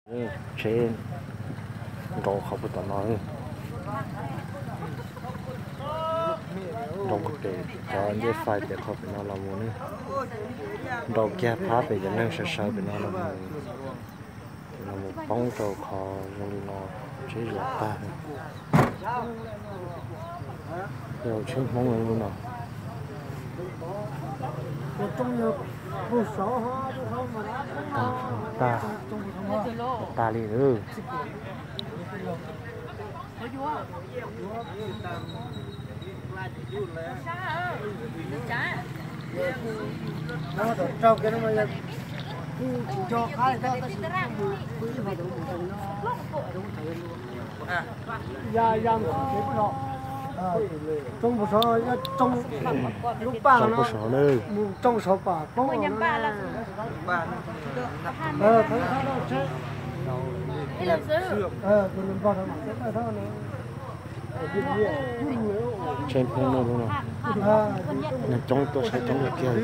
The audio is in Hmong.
Tsheb nrau qhov puag tom no, nrau pem cov ncej fais pem qhov pem no los mus ne, nrau kiag phab pem cov neeg sawv sawv pem no los mus, los mus poob rau qhov zoo li no, tsheb zuav tag. Yog tsheb Hmoob li no. Tag, tag, tag li lawm. Tsoo puag saud na. Tsheb Hmoob no, neeg coob tuaj saib coob kawg kiag.